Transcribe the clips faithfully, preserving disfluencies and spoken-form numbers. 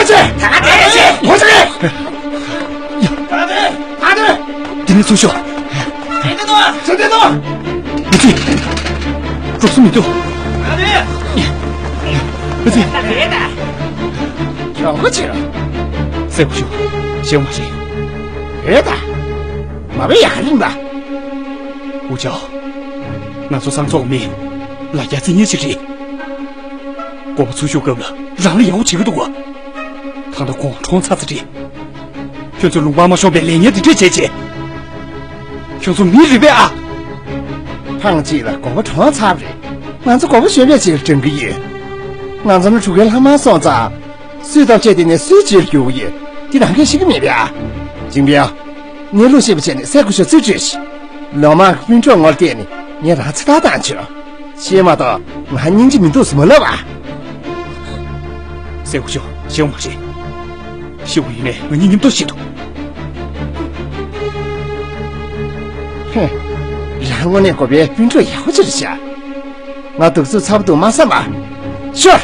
ཅེ། ད་ག་དེ་རེད། ཅེ། ཧོ་ཅེ། ད་ག་དེ། ད་ག་དེ། དེ་ནས་ཚུར་ཤོག་དེ་དེ་དོ། ཚུར་དེ་དོ། ཨ་ཙི། འགྲོ་ས་མི་འདུག་ད་ག་དེ། ཨ་ཙི། ད་ག་དེ། གྱོང་གོ་ཆེ་ར། སེ་གོ་ཤོག་ཤེས་མ་རེད། རེད་ད། མ་བས་ཡག་རིང་ད། འུ་ཅག་ང་ཚོ་སང་ཚོགས་མི་ལ་རྒྱ་རྩིས་ཉེས་ཅིག་རེད། དགོན་པ་ཚུར་ཤོག་སྐབས་ལ་རང་ལ་ཡག་པོ་བྱེད་ཀྱི་འདུག་ག་ད་ལྟ་དགོན་པ་གྲོངས་ཚར་ཚར་རེད། ཁྱོད་ཚོ་ལུང་པ་མ་ཤོང་པའི་ལས་ངན་འདི་འདྲས་བྱས་རྗེས། ཁྱོད་ཚོ་མི་རེད་པས་ཨ། ཐེངས་གཅིག་ལ་དགོན་པ་གྲོངས་ཚར་བ་རེད། ང་ཚོ་དགོན་པ་གཞན་པའི་རྗེས་ལ་འབྲང་གི་ཡོད། ང་ཚོ་ནི་གྲུ་ཁའི་ལྷ་མ་སོང་ཙང་། སུས་ཐབས་བྱས་དེ་ནས་སུའི་རྗེས་ལ་རྒྱུག་གི་ཡོད། འདི་རང་གིས་ཤེས་ཀྱི་མེད་པས་ཨ། ཅིང་པིའོ། ངས་ལུགས་ཤེས་པ་བྱས་ནས་སེ་གོ་ཤོག་རྩིས་སྤྲོད་ཤིག་ལོ་མང་གི་སྤུན་གྲོགས་ངོ་ལ་བལྟས་ནས་ངས་རང་ཚེ་ཐར་བཏང་ཆོག་ཤེས་མ་གཏོགས་ང་སྙིང་རྗེ་མི་འདུག་ཟེར་མ་ལབ་ཨ། སེ་གོ་ཤོག་ཤེས་པ་མ་རེད། ཤི་བ་ཡིན་ནའི་ང་གཉིས་མཉམ་དུ་ཤི་འདུག་ཧུམ། རང་དངོས་གནས་དགོན་པའི་སྤུན་གྲོགས་ཡག་པོ་ཅིག་རེད་ཤག་ང་སྡུག་ཚུགས་ཚ་པོ་འདུག་མ་བསམ་པ། ཤོག་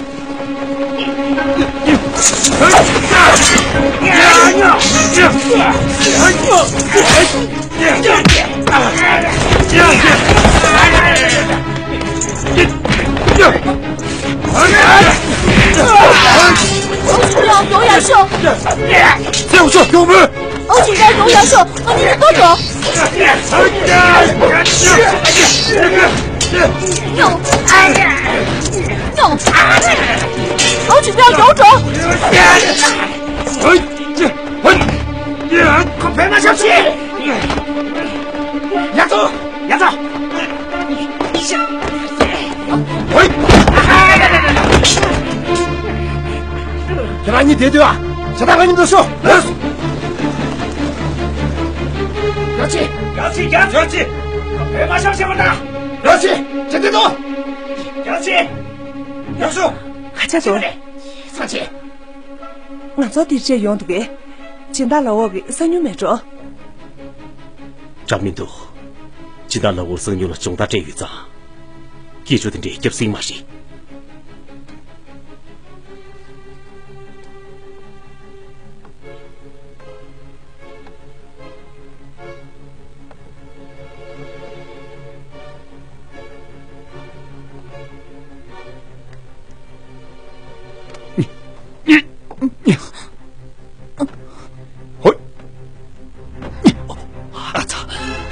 ཨོ་ཅི་རང་གྱོང་ཡག་ཤོག་ཨོ་ཅི་རང་གྱོང་ཡག་ཤོག་ང་གཉིས་ཀྱི་ལྟོ་ཅོག་ཨོ་ཅི་རང་གྱོང་གྲོགས། ཁོ་བོད་མ་ཤོག་ཤིག་ཡ་ཚོ། ཡ་ཚོ། ཧོꯏ། ཁྱེད་རང་གཉིས་བསྡད་སྡོད་ཨ། ཇ་དང་ང་གཉིས་འགྲོ་ཤོག་ཡ་ཆི། ཡ་ཆི། ཡ་ཆི། ཡ་ཆི། བོད་མ་ཤོག་ཤེས་པ་དང་། ཡ་ཆི། ཇ་བསྡད་དོ། ཡ་ཆི། ཡ་ཤོག་ཁ་ཆ་དོ། སང་ཆེ། ང་ཚོ་འདིར་བཅར་ཡོང་འདུག་གས། སྦྱིན་བདག་ལགས་འོག་གི་གསང་ཉུལ་མེད་འགྲོ། འདྲ་མི་འདུག་སྦྱིན་བདག་ལགས་འོག་གསང་ཉུལ་ལ་སྦྱོང་བརྡར་སྤྲད་ཡོད་ཙང་། སྐད་ཆ་དེ་འདྲའི་སྐྱབས་སེང་མ་རེད། ཧོ། ཨ་ཚ།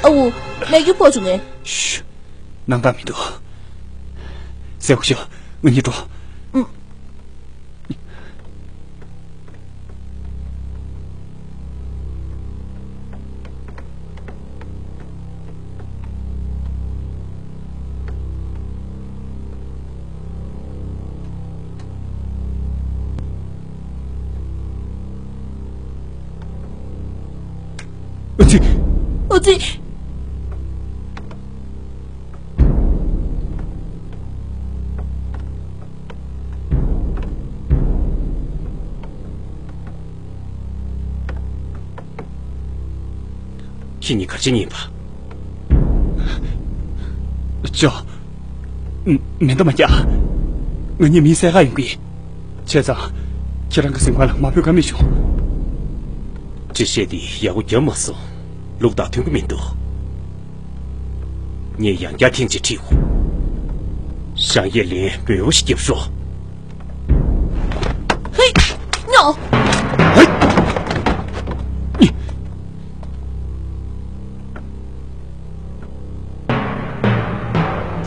ཨ་འུ། ལས་རྒྱུ་ཕོག་བྱུང་ངས། ཤུ། སྣང་དག་མི་འདུག་སེ་གོ་ཤོག་ང་གཉིས་འགྲོ། ཨུ། ཨུ་ཙི། ཨུ་ཙི། ཁྱེད་གཉིས་ག་རེ་བྱེད་མཁན་ཡིན་པ། ཅོ། མེ་མདའ་མ་རྒྱག་ང་གཉིས་མི་བསད་ག་ཡོང་གི། བྱས་ཙང་། ཁྱེད་རང་གི་སེམས་ཁམས་ལ་མ་ཕོད་ཀ་མེད་བྱུང་། འདྲི་བཤད་འདི་ཡག་པོ་བརྒྱབ་མ་སོང་། ལུགས་དང་མཐུན་གྱི་མི་འདུག་ངས་ཡང་བསྐྱར་ཐེངས་གཅིག་ཁྲིད་དགོས། ཞང་ཡེ་ལིན་འབོལ་པོ་ཞིག་བརྒྱབ་ཤོག་ཧེ། ཉོ། ཧེ།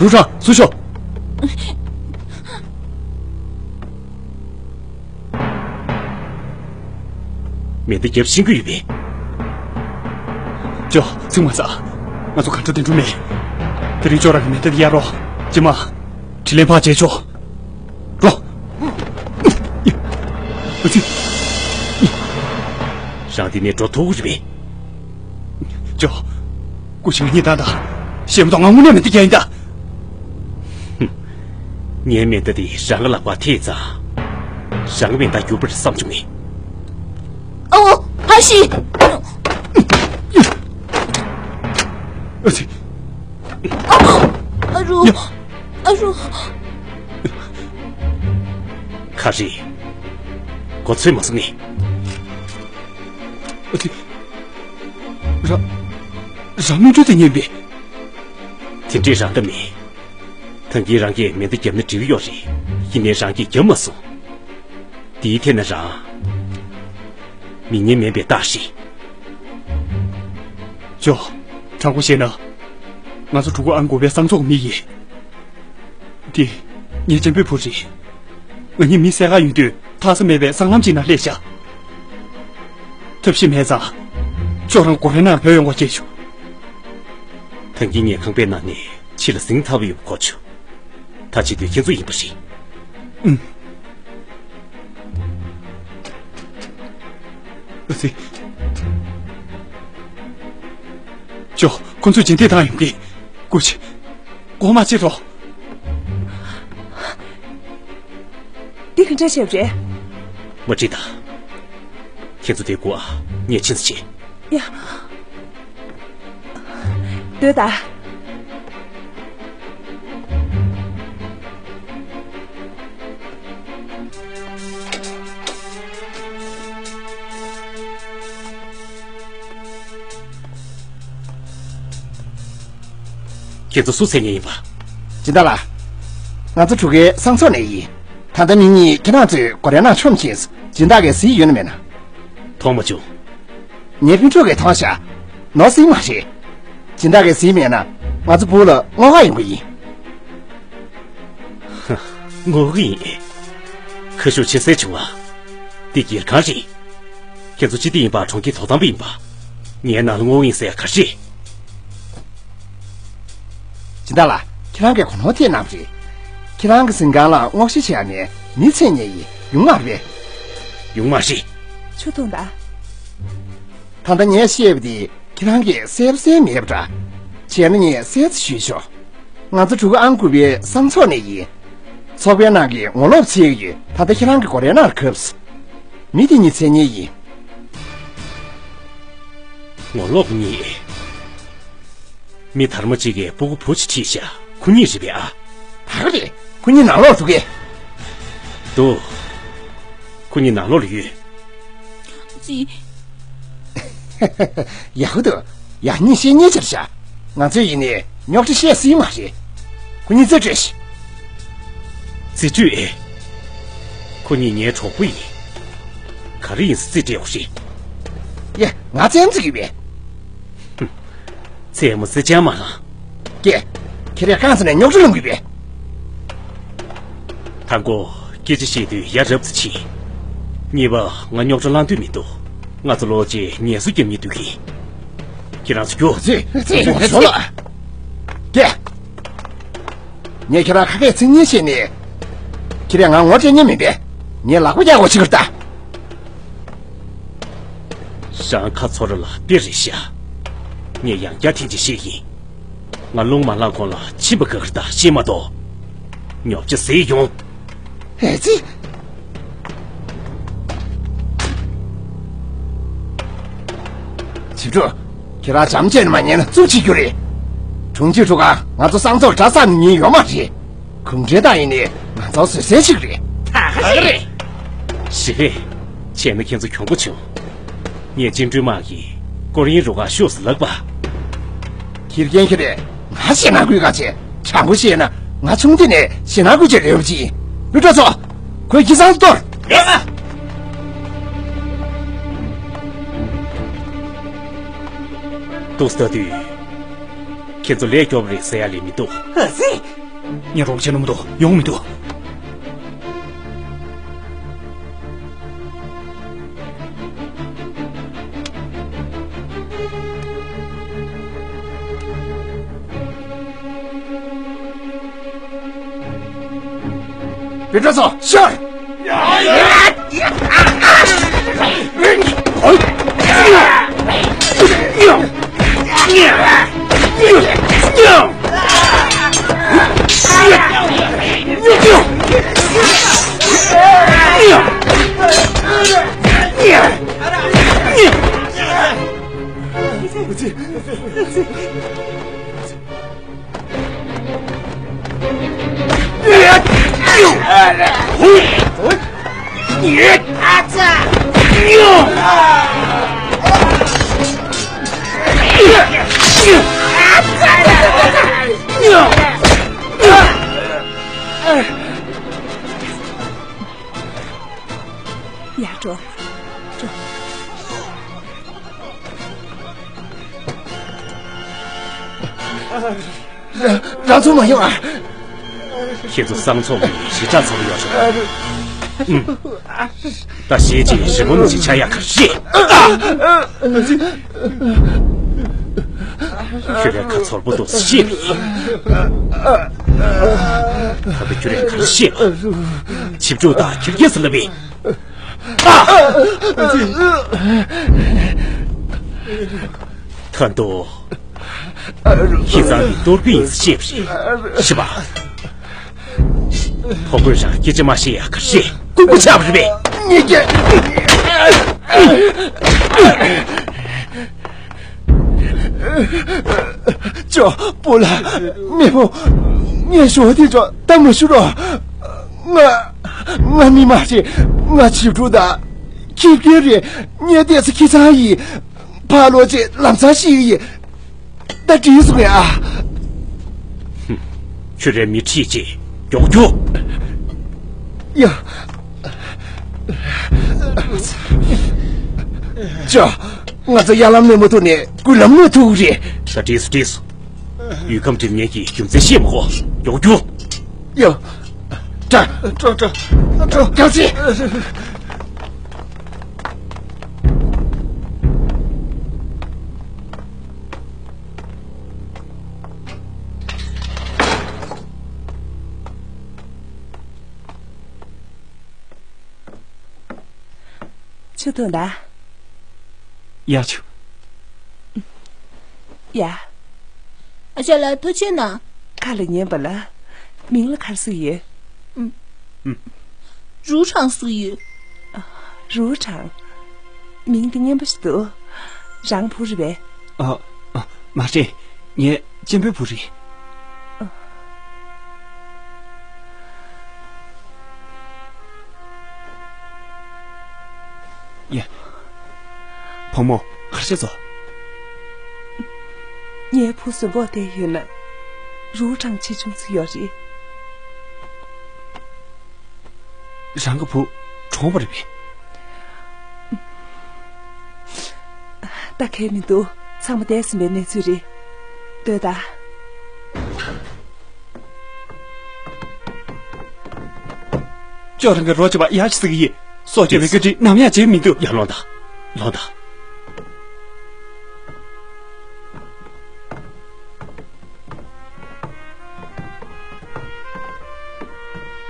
རུ་ཁྲ་ཚུར་ཤོག་མེ་མདའ་བརྒྱབ་ཤེས་ཀྱི་ཡོད་པས། ཅོ། ཚིག་མ་ཟ། ང་ཚོ་ག་འདྲ་དེ་འགྲོ་མེད། དེ་རིང་ཅོ་རང་གི་མེ་མདའ་དེ་གཡར་རོགས། རྗེས་མ། དྲིན་ལན་ཕར་འཇལ་ཆོག་འགྲོ། ཨ་ཙི། རང་དེ་ནས་འགྲོ་ཐུབ་ཀྱི་རེད་པས། ཅོ། སྐུ་ཞིག་གཉིས་དང་དང་། ཤེས་མ་གཏོགས་ང་དངོས་གནས་མེ་མདའ་རྒྱག་ཡིན་ད། ངའི་མེ་མདའ་དེ་རང་གི་ལག་པར་ཐེབས་ཙང་། རང་གི་མེ་མདའ་འགྱུར་བར་བསམ་བྱུང་ངས། ཨ་འོ། ཧ་ཤི། ཨ་ཙི། ཨ་རུ། ཨ་རུ། ག་རེ། ཚོད་མ་སོང་ངས། ཨ་ཙི། ར། རང་མི་འགྲོ་དེ་ཉན་པས། དེ་འདྲས་རང་ད་མེད། ཐང་གིན་རང་གིས་མེ་མདའ་བརྒྱབ་ན་འགྲིག་ཡོད་རེད། ཡིན་ནའི་རང་གིས་བརྒྱབ་མ་སོང་། དེའི་ཐད་ན་རང་། མི་ངན་མིན་པའི་རྟགས་ཤིག་ཇོ། དྲང་པོ་བཤད་ན། ང་ཚོ་ཕྲུ་གུ་ཨང་དགུ་པའི་གསང་ཚོགས་མི་ཡིན། དེ། ངའི་གཅེན་པོའི་བུ་རེད། ང་གཉིས་མི་བསད་ག་ཡོང་དུས་ཐག་ས་མེད་པའི་སྲང་ལམ་གཅིག་ན་སླེབས་ཤག་ཐབས་ཤེས་མེད་ཙང་། ཁྱོད་རང་སྒོ་རའི་ནང་བུད་ཡོང་བ་བྱས་ཆོག་ཐང་གིན་ངའི་ཁང་པའི་ནང་ནས་ཕྱི་ལ་ཟིང་ཚ་པོ་ཡོད་པ་གོ་བྱུང་། ད་བྱེད་དུས་ཁྱེད་ཚོ་ཡིན་པ་རེད། ཨུམ། ཨ་ཙི། ཇོ། ཁོ་ཚོས་རྗེས་འདེད་བཏང་ཡོང་གི། སྐུ་མཁྱེན། སྒོ་མ་ཕྱེ་རོགས། འདི་ག་འདྲ་བྱས་པ་རེད། མ་དྲིས་དང་། ཁྱེད་ཚོ་དེ་སྒུག་ཨ། ངས་ཕྱིན་ཚེ་བྱེད། ཡ། སྡོད་ད། ཁྱེད་ཚོ་སུ་མཚན་སྙན་ཡིན་པ། སྦྱིན་བདག་ལགས། ང་ཚོ་གྲུ་ཁའི་གསང་ཚོགས་ནས་ཡིན། ད་ལྟ་མི་གཉིས་ཁྱེད་རང་ཚོའི་སྒོ་རའི་ནང་མཆོངས་ཕྱིན། སྦྱིན་བདག་གིས་གཟིགས་ཡོད་ན་མེད་ན། མཐོང་མ་བྱུང་། ངའི་སྤུན་གྲོགས་ཀྱིས་མཐོང་ཤག་ནོར་སྲིད་མ་རེད། སྦྱིན་བདག་གིས་གཟིགས་མེད་ན་ང་ཚོ་སྦུག་ལ་སྔོག་ག་ཡོང་གི་ཡིན། སྔོག་གི་ཡིན། ཁ་ཤུགས་ཆེ་སེ་བྱུང་ང་། འདི་སྒེར་ཁང་རེད། ཁྱེད་ཚོ་སྤྱི་བདེ་ཡིན་པ། གྲོང་ཁྱེར་དོ་དམ་པ་ཡིན་པ། ངའི་ནང་ལ་སྔོག་ཡིན་ཟེར་ག་རེ་རེད། སྦྱིན་བདག་ལགས། ཁྱེད་རང་གིས་གོ་ནོར་ཐེབས་གནང་བ་རེད། ཁྱེད་རང་གི་གཟིམ་ཁང་ལ་སྔོག་བཤེར་བྱེད་ཡ་མེད། མི་མཚན་སྙན་ཡིན། ཡོང་མ་རེད་པས། ཡོང་མ་རེད། ཆུ་འཐུང་ད། ད་ལྟ་ངས་བཤད་པ་འདི་ཁྱེད་རང་གིས་གསལ་པོ་གསན་མེད་པ་འདྲ། བྱས་ན་ངས་གསལ་ཙམ་ཞུས་ཆོག་ང་ཚོ་ཕྲུ་གུ་ཨང་དགུ་པའི་གསང་ཚོགས་ནས་ཡིན། ཚོགས་པའི་ནང་གི་ངོ་ལོག་འཚོལ་གྱི་ཡོད། ད་ལྟ་ཁྱེད་རང་གི་སྒོ་རའི་ནང་ལ་གབ་སོང་། མི་དེ་གཉིས་མཚན་སྙན་ཡིན། ངོ་ལོག་གཉིས། མི་དར་མ་གཅིག་གིས་སྤུ་གུ་བུ་གཅིག་ཁྲིད་ཤག་ཁོ་གཉིས་རེད་པས་ཨ། ད་ག་རེད། ཁོ་གཉིས་ནང་ལོགས་འདུག་གས། འདུག་ཁོ་གཉིས་ནང་ལོགས་ལ་ཡོད། ཅི། ཡག་པོ་འདུག་ཡག་ཉེས་ཤེས་ཉེས་ཆར་བྱ། ང་ཚོས་ཡིན་ནའི་རྙོག་དྲ་བཤད་སྲིད་མ་རེད། ཁོ་གཉིས་རྩིས་སྤྲོད་ཤིག་རྩིས་སྤྲོད་ཨེ། ཁོ་གཉིས་ངའི་གྲོགས་པོ་ཡིན། ག་རེ་ཡིན་ཟེར་རྩིས་སྤྲད་དགོས་རེད། ཡ། ང་བཙན་འཛུལ་གྱི་མེད། ཚད་མོ་རྩེ་ཅང་མ་ལང་། ཀྱེ། ཁྱེད་རས་རྐང་ཚ་ནས་རྙོག་དྲ་སློང་གི་པས། དང་པོ། སྐད་ཆ་བཤད་དུས་ཡ་རབས་ཚ་ཕྱིན། གཉིས་པ། ང་རྙོག་དྲ་སློང་འདོད་མི་འདུག་ང་ཚོ་ལོག་རྗེས་ངལ་གསོ་རྒྱབ་སྙིང་འདོད་ཀྱིན། ཁྱེད་རང་ཚོ་རྒྱུགས། ཚེ། ཚེ། ཚེ། ལོག་ཤོག་ལ། ཀྱེ། ངས་ཁྱེད་རང་ཁ་སྐད་ཚིག་གཉིས་བཤད་ནས། ཁྱེད་རས་ང་ངོ་སྤྲད་མཁན་མིན་པས། ངས་ལག་པ་རྒྱག་དགོས་ཆི་གི་རེད་ད། རང་ཁ་ཚོར་ལ་དཔེ་རེད་ཤག་ངས་ཡང་བསྐྱར་ཐེངས་གཅིག་བཤད་ཀྱིན། ང་རླུང་མ་ལངས་གོང་ལ་ཕྱིན་པ་དགའ་གི་རེད་ད། ཤེས་མ་གཏོགས། ཉོབ་ཆ་ཟེར་ཡོང་། ཨེ་ཙི། བྱིས་ཕྲུག་ཁྱེད་རང་བྱམས་བརྩེས་ནས་མ་ཉན་ན་རྩུབ་བྱེད་རྒྱུ་རེད། དྲུང་ཆེ་ཕྲུ་གུ་ང་ཚོ་གསང་ཚོགས་གྲྭ་ཚང་ནས་ཉན་ཡོད་མ་རེད། གུང་ཁྲན་ཏང་ཡིན་ནི་ང་ཚོ་བཟོད་བསྲན་ཞིག་རེད། ད་ག་རེད། ཞེས། བྱས་ན་ཁྱེད་ཚོ་གྱོང་པོ་བྱུང་། ངས་ཅིན་ཀྲུའུ་དམག་གིས་སྐོར་གཡེང་རུ་ཁག་ཤོག་ཟེར་ལབ་པ། ཁྱེད་རྒན་ཁྱེད་རེད། ང་ཞེད་སྣང་སྐུལ་ག་བྱེད། དྲང་པོ་བཤད་ན་ང་ཆུང་དུས་ནས་ཞེད་སྣང་སྐུལ་བྱེད་རེད་པ་ཅི། སློབ་གྲོགས་ཚོ། ཁོའི་ཁྱི་ཚང་གཏོར། ཡོད་མ། འདུག་ལྟ་དུས། ཁྱེད་ཚོ་ལས་སྐྱོ་པོ་རེད་ཟེར་ཡ་ལས་མི་འདུག་ཨ་ཙི། ངས་རོགས་བྱེད་ལོང་མི་འདུག་ཡོང་མི་འདུག་བོད་ཕྲུག་ཚོ་ཤོག་ཡར་འགྲོ། འགྲོ། རང་ཚོ་མ་ཡོང་ཨ། ཁྱེད་ཚོ་སང་ཚོགས་ཀྱི་ཞི་དྲག་ཚོར་ཡོད་རེད། ཨུམ། ད་ཞེས་ཀྱི་རི་བོ་ནི་ཅི་ཆ་ཡག་ག་ཤེས། ཁྱོད་རའི་ཁ་ཚོར་པོ་འདུག་ཤེས་པས། ད་ལྟ་ཁྱོད་རའི་ཁར་ཤེས་པ། ཆིབས་འགྲོ་དང་ཁྱོད་རྒྱལ་སུ་ལབ་པས། ད་དུང་། ཁྱེད་ཚང་གི་གཏོར་དཔོན་ཡིན་ཤེས་པ་རེད། ཤི་བ། ཕོ་རྒོད་རང་སྐད་ཆ་མ་བཤད་ཡག་ག་རེ་བཤད། ལྐུགས་པ་ཆགས་པ་རེད་པས། ངས་ཀྱ། ཅོ་པོ་ལ་མེ་ཕོ། ངས་ཞོ་དེ་ཅོ་ད་མ་ཞུ་རོགས། ང་ང་མི་མ་རེད། ང་ཆིབས་འགྲོ་ད། ཁྱི་སྐྱེ་རེད། ངས་བལྟས་ཚེ་ཁྱི་ཚང་ཡིན། ཕ་ལོ་ཅེ་ལམ་སང་ཤི་གི་ཡིན། ད་བྲིས་སོང་ཡ། ཁྱོད་རའི་མི་ཁྲིད་ཅེ་མགྱོགས་མགྱོགས། ཡ། ཅོ། ང་ཚོ་ཡར་ལམ་ནས་མ་ཐུག་ནས་དགུ་ལམ་ནས་ཐུག་རེད། ད་བྲིས་སོང་བྲིས་སོང་། ཡུལ་ཁམས་འགྲིམ་མཁན་གྱི་རྒྱུ་མཚན་ཤེས་མ་གོ། མགྱོགས་མགྱོགས། ཡ། ཀྲ། ཀྲ་ཀྲ་ཀྲ། རྒྱག་ཅིག། ཆུ་འཐུང་ད། ཡ་ཆུ། ཡ། ཨ་ཅག་ལགས་ཐུགས་རྗེ་གནང་། ཁ་ལ་ཉན་པ་ལ། མིང་ལ་ག་རེ་ཟེར་ཡོད། ཨུམ། ཨུམ། རུའུ་ཁྲང་ཟེར་ཡོད། རུའུ་ཁྲང་། མིང་འདི་སྙན་པོ་ཞིག་འདུག་རང་བུ་རེད་པས། ཨ། ཨ། མ་རེད། ངའི་གཅེན་པོའི་བུ་རེད། ཡ། བུ་མོ་གར་ཤ་ཚོ། ངའི་བུ་གཟུགས་པོ་དེ་ཡོད་ན། རུའུ་ཁྲང་ཆེ་ཆུང་ཚུ་ཡོད་རེད། རང་གི་བུ་གྲོངས་པ་རེད་པས། ད་གས་མི་འདུག་ཚང་མ་འདས་ཟིན་པའི་གནས་ཚུལ་རེད། ལྟོས་དང་། ཅོ་རང་གི་རོ་བྱེད་པ་ཡག་ཅིག་ཟིག་ཡིན། སྲོག་སྐྱོབ་པའི་བཀའ་དྲིན་ནམ་ཡང་བརྗེད་མི་འདུག་ཡར་ལོངས་དང་། ལོངས་དང་།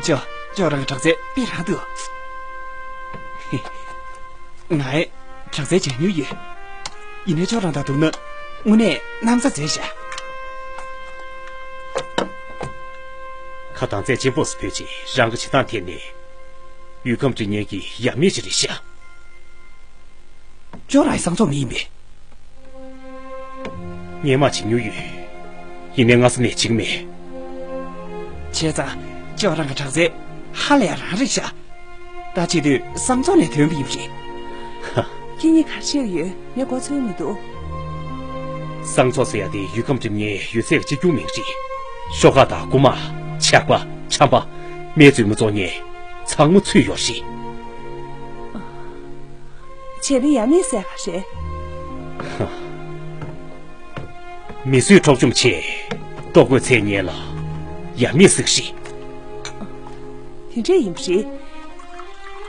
ཅོ། ཅོ་རང་གི་དྲག་རྩལ་དཔེ་རང་འདུག་ང་ཨེ། དྲག་རྩལ་སྦྱང་མྱོང་ཡོད། ཡིན་ནའི་ཅོ་རང་དང་བསྡུར་ན། དངོས་གནས་གནམ་ས་འཛོལ་ཤག་ཁ་དང་རྩལ་ཆེན་པོ་སུ་ཕུད་ཅིག་རང་གི་བྱེད་སྟངས་ཐད་ནས། ཡུལ་ཁམས་འབྲི་མཁན་གྱི་ཡབ་མེས་ཅིག་རེད་ཤག་ཅོ་རང་ཡི་སང་ཚོགས་མི་ཡིན་པས། ངས་མ་བྱེད་མྱོང་ཡོད། ཡིན་ནའི་སྔ་ས་ནས་བྱེད་ཀྱི་མེད། བྱས་ཙང་ཅོ་རང་གི་དྲག་རྩལ་ཧ་ལས་རང་རེད་ཤག་ད་བྱེད་དུས་སང་ཚོགས་ནས་ཐོན་པ་ཡིན་པ་རེད། ཧ། ཁྱེད་གཉིས་ག་རེ་བཤད་ཡོད། ངས་གོ་ཚོད་མི་འདུག་སང་ཚོགས་ཟེར་ཡ་དེ་ཡུལ་ཁམས་འགྲིམ་མཁན་ཡོད་ཚད་ཀྱི་གཅིག་གྱུར་མིང་རེད། ཤོག་ཁ་དང་རྐུ་མ། ཆག་པ། ཆམ་པ། སྨན་རྫུན་མ་བཙོང་མཁན། ཚང་མ་ཚུད་ཡོད་རེད། བྱས་ན་ཡབ་མེས་ཟེར་ག་རེད། མི་གསོད་འཕྲོག་བཅོམ་ཆེད། ལྟོ་གོས་འཚོལ་མཁན་ལ་ཡབ་མེས་ཟེར་གི་རེད། དེ་འདྲས་ཡིན་པ་རེད།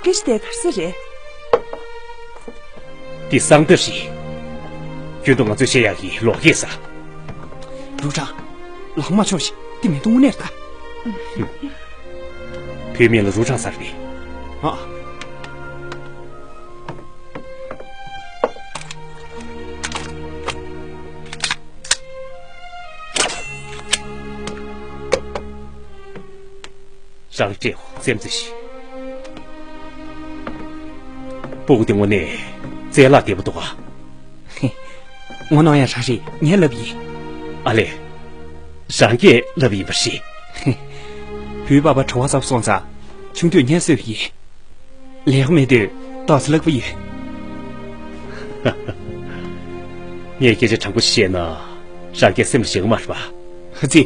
སྐད་ཆ་དེ་ག་རེ་ཟེར་རེད། འདི་གསང་བདག་རེད། རྒྱུན་དུ་ང་ཚོས་བཤད་ཡག་གི་ལོག་སྐད་ཟེར། རུའུ་ཁྲང་། ལག་མ་ཕྱོགས་ཤིག་འདི་མེ་དུང་དངོས་གནས་རེད་ད། བུའི་མིང་ལ་རུའུ་ཁྲང་ཟེར་བས། ཨ། རང་སྤྲེའུ་རྩེད་མོ་རྩེ་ཤིག་སྤུ་གུ་དེ་དངོས་གནས་རྩལ་ལག་བདེ་པོ་འདུག་ག་ངོ་གནོང་ཡ་རང་རེད། ངས་ལབ་ཡིན། ཨ་ལས། རང་གིས་ལབ་ཡིན་པ་རེད། བུའི་པ་ཕ་གྲོད་ཁོག་ཚ་པོ་སོང་ཙང་། ཆུང་དུས་ངས་གསོས་པ་ཡིན། ལས་ཀ་མེད་དུས། ཏོག་ཙམ་ལྷག་པ་ཡོད། ངས་སྐད་ཆ་དྲང་པོ་ཞིག་བཤད་ན་རང་སྐད་སེམས་ལ་བཞག་གི་མ་རེད་པ། ཧ་ཙི།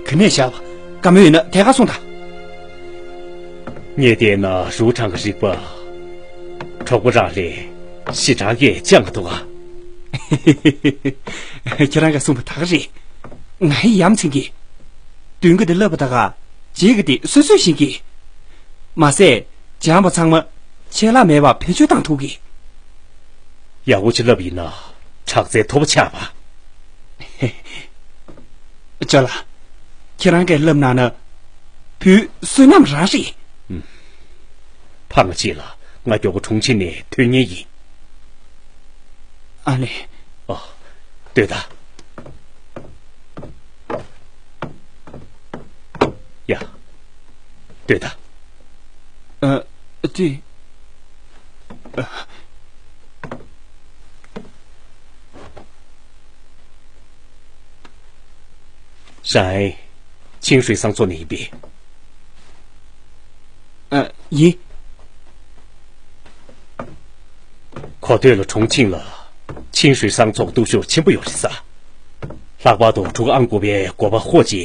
ག་ནས་བཞག་པ། བཀའ་མོལ་ཡོད་ན་ཐད་ཀར་གསུངས་དང་། ངས་བལྟས་ན་རུའུ་ཁྲང་གི་རིག་པ། གྲོགས་པོ་རང་ལས་ཞེ་དྲག་གིས་སྦྱང་གི་འདུག་ཨ། ཁྱེད་རང་གིས་གསུངས་པ་ད་ག་རེད། ང་ཡི་ཡ་མཚན་གྱིས། འདོན་གྱི་དེ་བསླབ་པ་ད་ག་བྱེད་ཀྱི་དེ་སོ་སོས་ཤེས་ཀྱི། མ་ཟད། སྦྱངས་པ་ཚང་མ་ཆད་ལྷག་མེད་པར་བེད་སྤྱོད་བཏང་ཐུབ་ཀྱི། ཡག་པོ་ཅིག་བསླབ་ཡིན་ན་དྲག་རྩལ་མཐོ་པོ་ཆགས་པ། ཅོ་ལགས། ཁྱེད་རང་གིས་བསླབ་གནང་ན། བུའི་བསོད་ནམས་རང་རེད། ཕ་ང་གཅིག་ལ་ང་མགྱོགས་པོ་གྲོང་ཁྱེར་ནས་ཐོན་ཉེན་ཡིན། ཨ་ནི། ཨོ། ལྟོས་དང་། ཡ། ལྟོས་དང་། ཨ། ཅི། ཨ། རང་ཆིང་ཧྲུའེ་བསང་ཚོགས་ནས་ཡིན་པས། ཨ། ཡིན། གོ་ཐོས་ལ་གྲོང་ཁྱེར་ལ་ཆིང་ཧྲུའེ་བསང་ཚོགས་སྟོབས་ཤུགས་ཆེན་པོ་ཡོད་རེད་ས། ལྷག་པར་དུ་ཕྲུ་གུ་ཨང་དགུ་པའི་འགོ་པ་ཧོ་ཅི།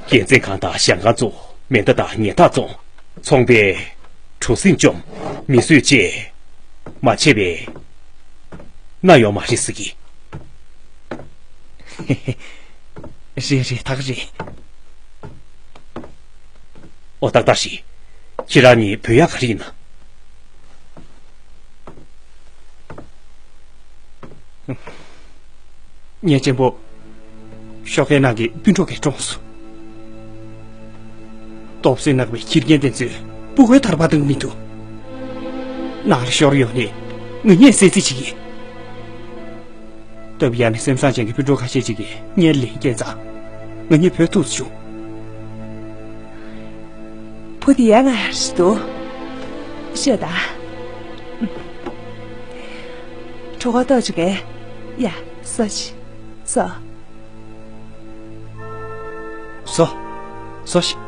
རྒྱལ་བཙེན་ཁང་དང་ཞང་ཁང་བཙུགས། མེ་མདའ་དང་ཉེན་ཐག་བཙོང་། ཚོང་པའི་གྲུ་གཟིངས་བཅོམ། མི་གསོད་བཅས་མ་བྱས་པའི་གནའ་ཡོད་མ་རེད་ཟེར་གི། རེད་རེད། ད་ག་རེད། ཨོ། ཏག་ཏག་ཞིག་ཁྱེད་རང་གཉིས་བུད་ཡག་ག་རེ་ཡིན་ན། ངའི་གཅེན་པོ་ཤོག་ཁའི་ནང་གི་སྤུན་གྲོགས་ཀྱིས་བཀྲོངས་སོང་། སྟོབས་ཟད་ནག་པའི་ཁྱི་རྒན་དེ་ཚོས་སྤུ་གུའི་ཐར་པ་བཏང་གི་མི་འདུག་ནང་ལ་ཤོར་ཡོང་ནས་ང་གཉིས་གསོད་རྩིས་བྱེད་ཀྱི། སྟབས་ཡག་ནས་སེམས་བཟང་ཅན་གྱི་སྤུན་གྲོགས་ཁ་ཤས་ཅིག་གིས་ངའི་ལན་བསྐྱལ་ཙང་། ང་གཉིས་བུད་ཐུབ་བྱུང་། བུ་དེ་ཡང་ང་ཞིག་འདུག་ཤོད་དང་། གྲོད་ཁོག་ལྟོགས་བྱུང་ངས། ཡ། ཟོ་ཅིག་ཟོ། ཟོ། ཟོ་ཞིག་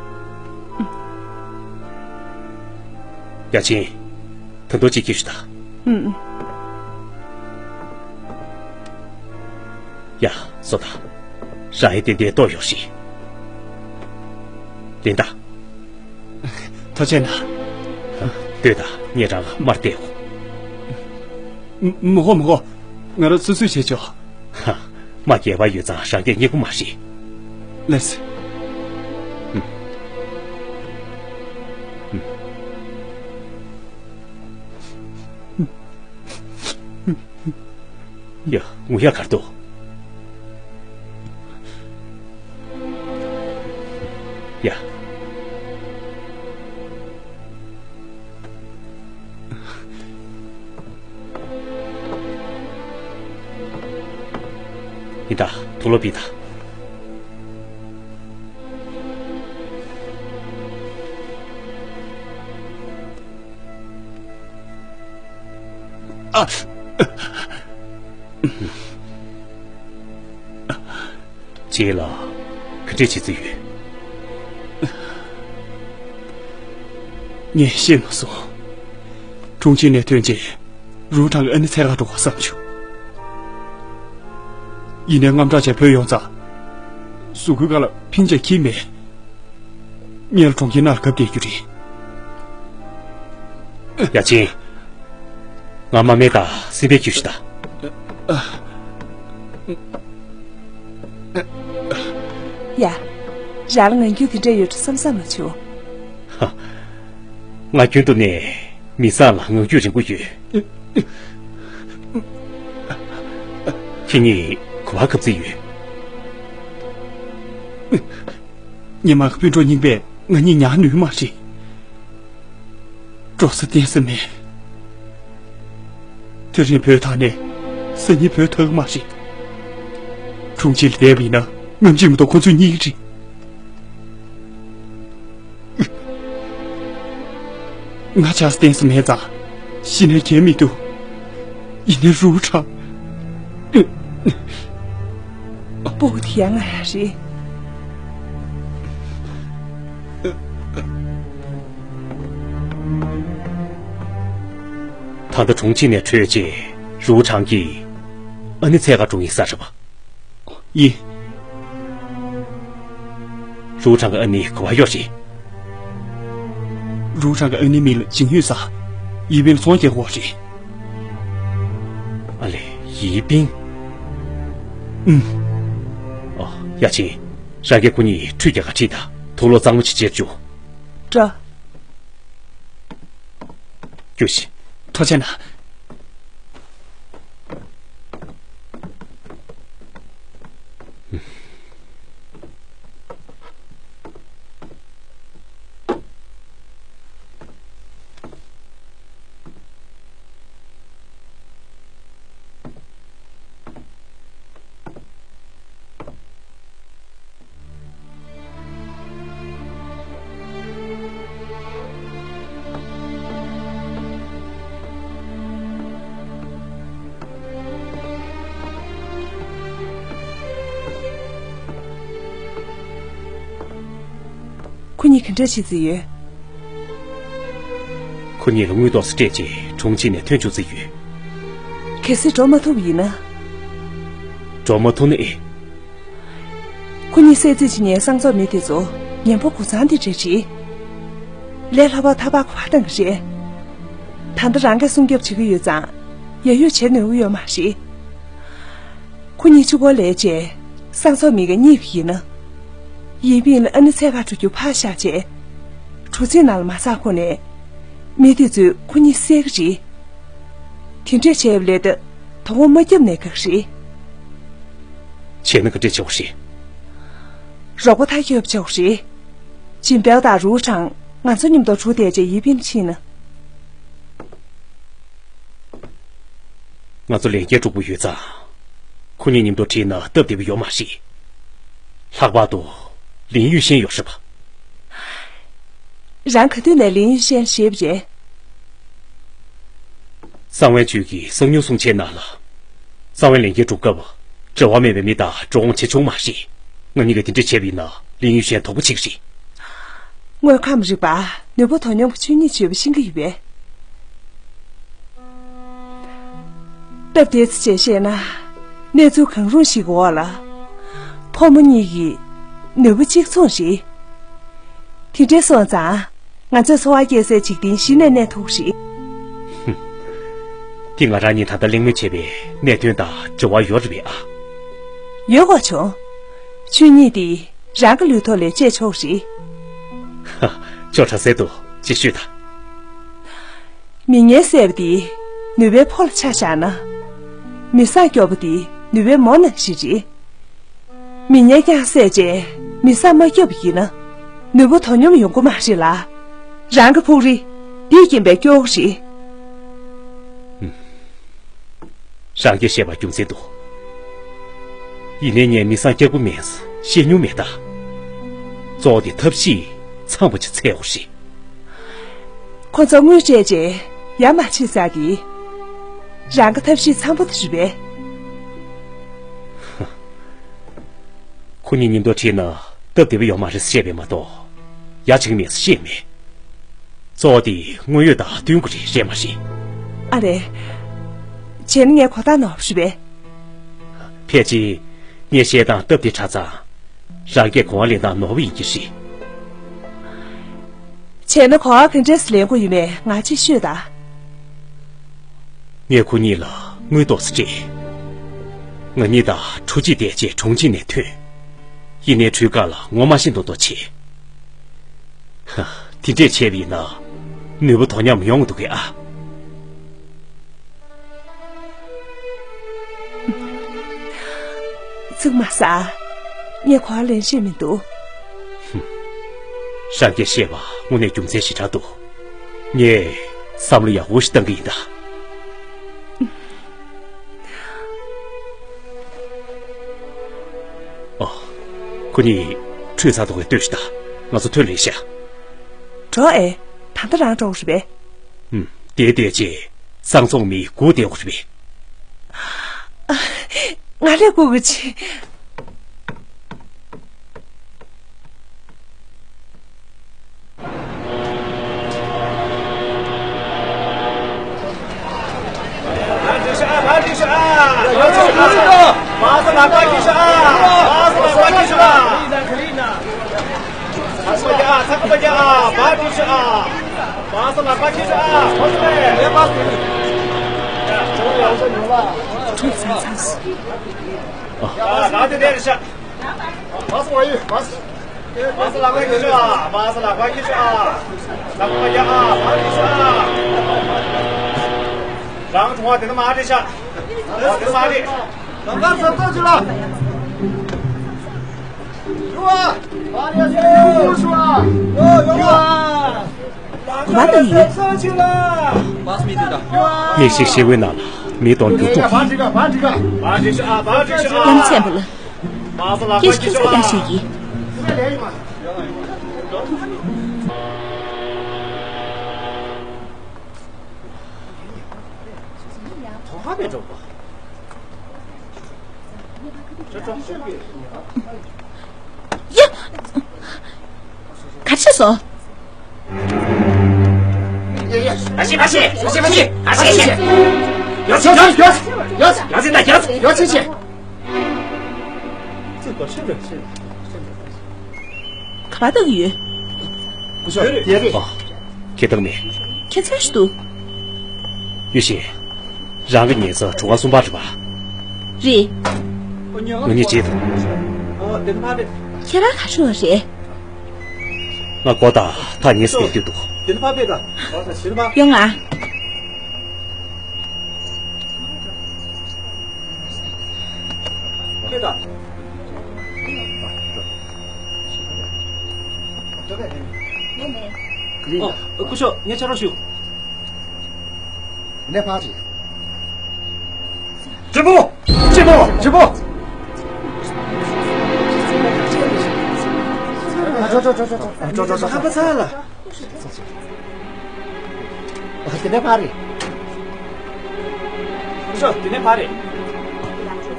ཡ་ཆེན། ད་དུང་གཅིག་ཁྱེར་ཤོག་དང་། ཨུམ། ཡ། ཟོ་དང་། རང་ཡི་ཏན་ཏན་ལྟོགས་ཡོད་ཤིག་ལེན་དང་། ཐུགས་རྗེ་གནང་། ལྟོས་དང་། ངས་རང་ལ་མར་སྟེར་འོ། མ་དགོས། མ་དགོས། ང་རང་སོ་སོས་བྱས་ཆོག་ཧ། མ་རྒྱས་པ་ཡོད་ཙང་རང་སྐད་སྙན་པོ་མ་བཤད། ལགས་སོ། ཨུམ། ཨུམ། ཡ། ངུ་ཡག་ག་རེ་འདུག་ཡ། ཡིན་ད། དུག་ལོག་ཕུད་དང་། ཨ། རྗེས་ལ་ག་འདྲས་བྱེད་རྩིས་ཡོད། ངས་ཤེས་མ་སོང་། གྲོང་ཁྱེར་ནས་ཐོན་རྗེས། རུའུ་ཁྲང་གི་ཨ་ནེ་འཚོལ་གར་འགྲོ་དགོས་བསམ་བྱུང་། ཡིན་ནའི་དངངས་སྐྲག་བྱས་བུད་ཡོང་ཙང་། གཟུགས་པོའི་ཁ་ལ་ཕིང་ཅིག་ཁྱེར་མེད། ངས་ལ་གྲོང་ཁྱེར་ནང་ལ་གབ་བསྡད་རྒྱུ་རེད། ཡ་ཆེན། ང་མ་སྨད་དང་སྲིན་བལ་འཁྱེར་ཤོག་དང་། ཡ། རང་ལ་ངང་རྒྱུད་དེ་འདྲ་ཡོད་འགྲོ་བསམ་བསམ་མ་བྱུང་། ཧ། ང་རྒྱུན་དུ་ནས་མི་ཚང་ལ་ངང་རྒྱུད་རིང་པོ་ཡོད། ཁྱེད་གཉིས་ག་པར་གབ་རྩིས་ཡོད། ཉི་མ་གི་སྤུན་གྲོགས་རྙིང་པས་ང་གཉིས་ཉར་ནུས་མ་རེད། འགྲོ་ས་གཏན་ས་མེད། དེ་རིང་བུད་ཐལ་ནས་སང་ཉིན་བུད་ཐུབ་ཀྱི་མ་རེད། གྲོང་ཁྱེར་ལ་བསྡད་པ་ཡིན་ན་ངམ་ཅིག་མ་གཏོགས་ཁོ་ཚོ་གཉིས་ཀྱི་རེད། ང་ཆགས་ས་གཏན་ས་མེད་ཙང་གཞི་ནས་གྱེས་མི་འདུག་ཡིན་ནའི་རུའུ་ཁྲང་། སྤུ་གུ་དེ་ཡང་ང་རང་རེད། ད་ལྟ་གྲོང་ཁྱེར་ནས་བྲོས་རྗེས་རུའུ་ཁྲང་གིས་ཨ་ནེ་འཚོལ་གར་འགྲོ་ཡིན་ས་རེད་པ། ཡིན། རུའུ་ཁྲང་གི་ཨ་ནེ་ག་པར་ཡོད་རེད། རུའུ་ཁྲང་གི་ཨ་ནེའི་མིང་ལ་ཇིང་ཧུའེ་ཟེར། ཡིན་པིན་ལ་ཚོང་རྒྱག་གི་ཡོད་རེད། ཨ་ལེ། ཡིན་པིན། ཨུམ། ཨ། ཡ་ཆེན། རང་གིས་ཁོ་གཉིས་ཁྲུས་རྒྱག་གར་ཁྲིད་དང་། དུག་ལོག་གཙང་མ་ཅིག་བྱེད་རྒྱུ། འགྲོ། རྒྱུགས་ཤིག་ཐུགས་རྗེ་གནང་། ཁོ་གཉིས་ག་འདྲ་བྱེད་རྩིས་ཡོད། ཁོ་གཉིས་ལ་དངུལ་ཏོག་ཙམ་སྤྲད་རྗེས་གྲོང་ཁྱེར་ནས་ཐོན་བཅུག་རྩིས་ཡོད། གལ་སྲིད་འགྲོ་མ་ཐུབ་པ་ཡིན་ན། འགྲོ་མ་ཐུབ་ན་ཨེ། ཁོ་གཉིས་བསད་རྩིས་བྱེད་མཁན་སང་ཚོགས་མི་དེ་ཚོ་ཉན་པ་གུ་ཚང་དེ་འདྲ་རེད། ལས་སླ་བ་ཐབས་ཕར་ཁ་བཏང་གི་རེད། ད་ལྟ་རང་གིས་སྲུང་སྐྱོབ་བྱེད་ཀྱི་ཡོད་ཙང་ཡ་ཡོ་བྱེད་ནུས་ཀྱི་ཡོད་མ་རེད། ཁོ་གཉིས་གཅིག་པོ་ལས་བྱས་སང་ཚོགས་མི་ག་རྙེད་པ་ཡིན་ན། ཡིན་པིན་ལ་ཨ་ནེ་འཚོལ་གར་འགྲོ་རྒྱུ་ཕར་བཞག་བྱས། གྲུ་གཟིངས་ནང་ལ་མ་ཚར་གོང་ནས། མི་དེ་ཚོས་ཁོ་གཉིས་བསད་ཀྱི་རེད། དེ་འདྲས་བྱས་པ་ལས་ད་དོ་དགོང་མ་བརྒྱབ་ན་དགའ་གི་རེད། བྱས་ན་ག་འདྲས་བྱེད་དགོས་རེད། རོགས་པ་ཐག་གཅོད་བྱེད་དགོས་རེད། ཇིན་པའོ་དང་རུའུ་ཁྲང་ང་ཚོ་མཉམ་དུ་གྲུ་བསྡད་བྱས་ཡིན་པིན་ཕྱིན་ན། ང་ཚོ་ལན་བརྒྱར་དཀྲུགས་པོ་ཡོད་ཙང་། ཁོ་གཉིས་མཉམ་དུ་ཁྲིད་ན་སྟབས་བདེ་པོ་ཡོད་མ་རེད། ལྷག་པར་དུ་ལིན་ཡུས་ཤན་ཡོད་རེད་པ། རང་ག་དུས་ནས་ལིན་ཡུས་ཤན་ཞེད་པ་རེད། གསང་བའི་ཇུས་ཀྱི་གསང་མྱུལ་སྲུང་བྱའི་ནང་ལ། གསང་བའི་ལན་བརྒྱར་དཀྲུགས་སྐབས་འབྲེལ་བ་མེད་པའི་མི་དང་འགྲོ་འོང་བྱེད་ཆོག་མ་རེད། ང་གཉིས་ཀྱིས་དེ་འདྲ་བྱས་པ་ཡིན་ན་ལིན་ཡུས་ཤན་དོགས་པ་བྱེད་ཀྱི་རེད། དངོས་ཁམས་རིག་པ་ནུས་པ་དོ་སྙོམས་ཀྱི་ཆོས་ཉིད་བརྗོད་པ་ཤེས་ཀྱི་ཡོད་པས། སྟབས་བདེ་ཙམ་བྱས་བཤད་ན། གནས་ཚུལ་གང་རུང་ཞིག་གི་འོག་ལ། ཕོ་མོ་གཉིས་ཀྱི་ནུས་པ་གཅིག་མཚུངས་རེད། དེ་འདྲ་སོང་ཙང་། ང་ཚོས་འཚོ་བ་སྐྱེལ་སའི་འཇིག་རྟེན་གཞི་ནས་གནས་ཐུབ་རེད། དེ་ང་རང་གཉིས་ད་ལྟ་གླེང་མོལ་བྱས་པའི་གནད་དོན་དང་འབྲེལ་བ་ཡོད་རེད་པས་ཨ། ཡོད་དགོས་བྱུང་། ཆོས་ཉིད་དེ་རང་གི་ལུས་ཐོག་ལས་སྤྱད་ཆོག་རེད། ཧ། ཅོ་དྲག་གསལ་འདུག་ཅིག་ཤོད་དང་། མི་ངན་བསད་པ་དེ་ནུས་པའི་ཕོ་ལ་ཆ་བཞག་ན། མི་བཟང་སྐྱོབ་པ་དེ་ནུས་པའི་མོ་ནང་བཞིན་རེད། མི་ངན་རྐྱང་བསད་རྗེས་མི་བཟང་མ་སྐྱོབ་པ་ཡིན་ན། ནུས་པ་དོ་སྙོམས་ཡོང་གི་མ་རེད་ལ། རང་གི་ཕུགས་རེ་འདིས་རྐྱེན་པས་སྐྱོ་བོ་རེད། རང་གིས་བཤད་པ་རྒྱུ་མཚན་འདུག་ཡིན་ནའི་ངས་མི་བཟང་སྐྱོབ་ཀྱི་མེད་བཤད་མྱོང་མེད་ད། གཙོ་བོ་དེ་ཐབས་ཤེས་འཚམ་པོ་ཅིག་འཚོལ་དགོས་རེད། ཁོ་ཚོ་དངུལ་སྤྲད་རྗེས་ཡ་མ་བྱེད་ས་གི། རང་གི་ཐབས་ཤེས་འཚམ་པོ་དེ་རེད་པས། ཁོ་གཉིས་མཉམ་དུ་ཁྲིད་ན་སྟབས་བདེ་པོ་ཡོད་མ་རེད་ཟེར་བཤད་པས་མ་གཏོགས། ཡ་བྱེད་ཀྱི་མེད་ཟེར་བཤད་མེད། གཙོ་བོ་དེ་དངོས་ཡོད་དང་བསྟུན་དགོས་རེད། རེད་མ་རེད། ཨ་རེད། བྱས་ན་ངས་གོ་བརྡ་ནོར་བ་རེད་པས། ཕལ་ཆེར་ངས་བཤད་སྟངས་སྟབས་བདེ་དྲགས་ཙང་། རང་སྐད་གོ་བ་ལེན་སྟངས་ནོར་བ་ཡིན་གྱི་རེད། བྱས་ན་གོ་བ་ག་འདྲས་ལེན་དགོས་ཡོད་མེད་ང་ཅིག་ཤོད་དང་། ངས་ཁོ་གཉིས་ལ་དངུལ་ཏོག་ཙམ་སྤྲད། ང་གཉིས་དང་གྲུ་གཅིག་བསྡད་རྗེས་གྲོང་ཁྱེར་ནས་ཐོན། ཡིན་ནའི་གྲུའི་ཁ་ལ་ངོ་མ་ཤེས་མདོག་མདོག་བྱེད། ཧ། དེ་འདྲས་བྱས་པ་ཡིན་ན། ནུས་པ་དོ་མཉམ་ཡོང་འདུག་གས་ཨ། ཚིག་མ་ཟ། ངས་གོ་བ་ལེན་ཤེས་མི་འདུག་ཧུམ། རང་གིས་བཤད་པ་དངོས་གནས་རྒྱུ་མཚན་ཞེ་དྲག་འདུག་ངས་བསམ་བློ་ཡག་པོ་ཞིག་བཏང་གི་ཡིན་ད། ཨོ། ཁོ་གཉིས་ཁྲུས་ཚར་འདུག་གས་ལྟོས་ཤིག་ད། ང་ཚོ་ཐོན་ལེ་ཤག་འགྲོ་ཨེ། ད་ལྟ་རང་འགྲོ་གི་རེད་པས། ཨུམ། དེ་བལྟས་རྗེས་སང་ཚོགས་མི་སྒུག་བསྡད་དགོས་རེད་པས། ང་ལས་སྒུག་གི་ཆེ། རང་གྲོང་བ་དེ་ན་མ་རེད་ཤག་དེ་ན་མ་རེད། ལམ་ཁ་གཟབ་གཟབ་བྱེད་ལ། ཡོ་ཡོ་ཡོ། ག་པར་འགྲོ་གི་ཡོད། མིག་ཤེལ་ཤེལ་སྒོའི་ནང་ལ་མིའི་གདོང་འགྱུར་ལྡོག་གིས། ཡ་མཚན་པ་ལ། སྐད་ཆ་ཁྱོད་ཚོ་ཀྱང་བཤད་ཀྱི། ཡ། ག་རེ་བྱས་སོང་། ཕ་ཤི་ཕ་ཤི་ཕ་ཤི་ཕ་ཤི། ཡོ་ཆི་ཡོ་ཆི་ཡོ་ཆི་ཡོ་ཆི་ཡོ་ཆི་ཡོ་ཆི་ཡོ་ཆི་ཡོ་ཆི་ཡོ་ཆི། ག་པར་ལྟ་གི་ཡོད། སྐུ་ཞབས་རེད། ཨ། ཁྱེད་བཏང་མེད། ཁྱད་མཚར་ཞིག་འདུག། ཡུས་ཤིན། རང་གི་ཉལ་ས་གྲུ་ཁ་གསུམ་པ་རེད་པ། རེད། ང་གཉིས་བརྗེད་འདུག། ཁྱེད་རང་ག་རེ་བྱུང་བ་རེད། ང་སྒོ་དང་ཐག་ཉེ་ས་བསྡད་ཀྱི་འདུག། ཡོང་ང་། ཨོ། སྐུ་ཞབས་ངས་ཕྱག་རོགས་ཞུ། ནས་ཕར་ཅིག། ཀྲི་པོ། ཀྲི་པོ། ཀྲི་པོ། ཧ་པ་ཚ་ལ། དེ་ནས་ཕར་རེད། ཤོག་དེ་ནས་ཕར་རེད།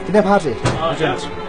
དེ་ནས་ཕར་རེད། ཨ་ཡ།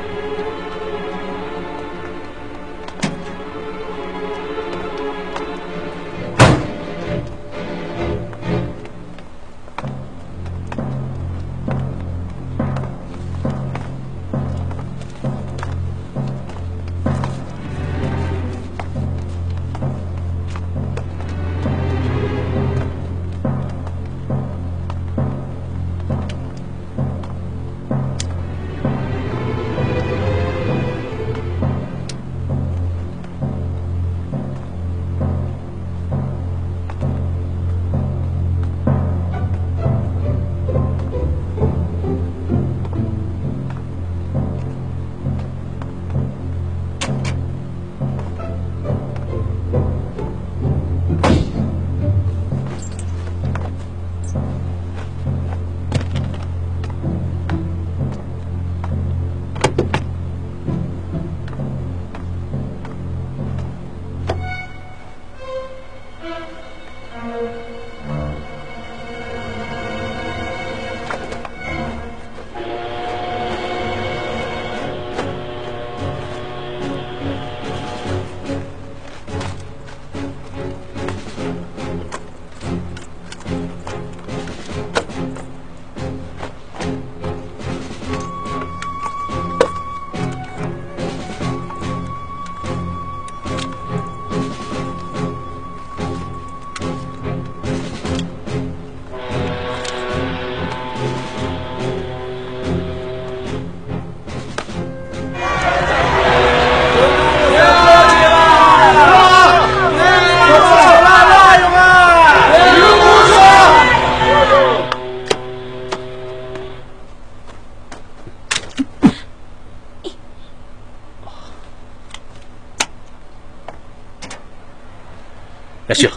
ཡ་ཤོ།